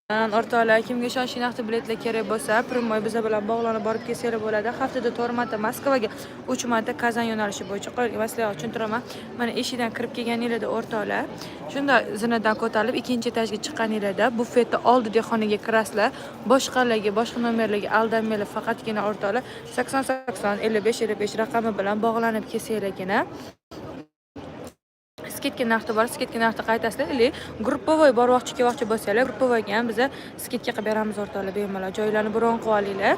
O'rtoqlar, kimga ishonchli narxda biletlar kerak bo'lsa, прямой biza bilan bog'lanib borib kelsanglar bo'ladi. Haftada 4 marta Moskvaga, 3 marta Kazan yo'nalishi bo'yicha qo'yilgan. Man sizlarga tushuntiraman. Mana eshikdan kirib kelganinglarda, o'rtoqlar, shunda zinadan ko'tarilib ikkinchi etajga chiqqaninglarda bufetni oldidagi xonaga kirasizlar. Boshqalarga, boshqa nomerlarga aldanmanglar, faqatgina, o'rtoqlar, 80 80 55 55 raqami bilan bog'lanib kelsanglargina скидка narxda bor, скидка narxda qaytasizlar или групповой bormoqchi, kelmoqchi bo'lsanglar, групповой ga ham biza скидка qilib beramiz, o'rtoqlar, bemalol. Joylarni bron qilib olinglar.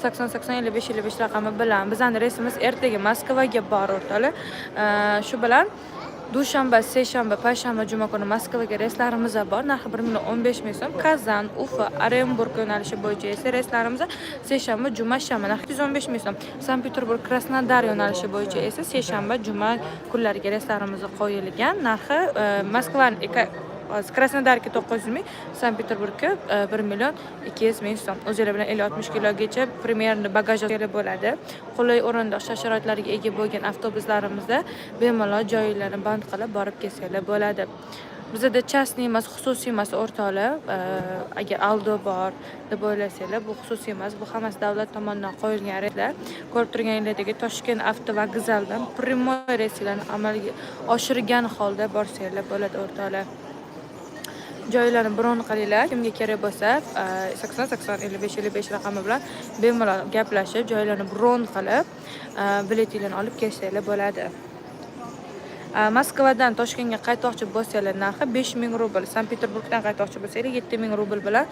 80 80 55 55 raqami bilan. Bizani reysimiz ertaga Moskvaga bor, o'rtoqlar. Shu bilan dushanba, seshanba, payshanba, juma kuni Moskvaga reyslarimiz bor. Narxi 1 million 15 ming so'm. Kazan, Ufa, Orenburg yo'nalishi bo'yicha esa reyslarimiz seshanba, juma, shanba, narxi 215 ming so'm. Sankt Peterburg, Krasnodar yo'nalishi bo'yicha esa seshanba, juma kunlariga reyslarimiz qo'yilgan. Narxi Moskvani hozir Krasnodarga 900 ming, Sankt Peterburgga 1 million 200 ming so'm. O'zinglar bilan 50-60 kilogacha примерно bagaj olsanglar bo'ladi. Qulay o'rindiq, shart-sharoitlarga ega bo'lgan avtobuslarimizda bemalol joylarni band qilib borib kelsanglar bo'ladi. Bizada частный emas, xususiy emas, o'rtoqlar. Agar aldov bor deb o'ylasanglar, bu xususiy emas, bu hammasi davlat tomonidan qo'yilgan reyslar. Ko'rib turganinglardek, Toshkent avtovokzalidan прямой reyslarni amalga oshirgan holda borsanglar bo'ladi, o'rtoqlar. Joylarni bron qilinglar. Kimga kerak bo'lsa, 80 80 55 55 raqami bilan bemalol gaplashib, joylarni bron qilib, biletinglarni olib kelsanglar bo'ladi. Moskvadan Toshkentga qaytmoqchi bo'lsanglar, narxi 5000 rubl. Sankt Peterburgdan qaytmoqchi bo'lsanglar, 7000 rubl bilan.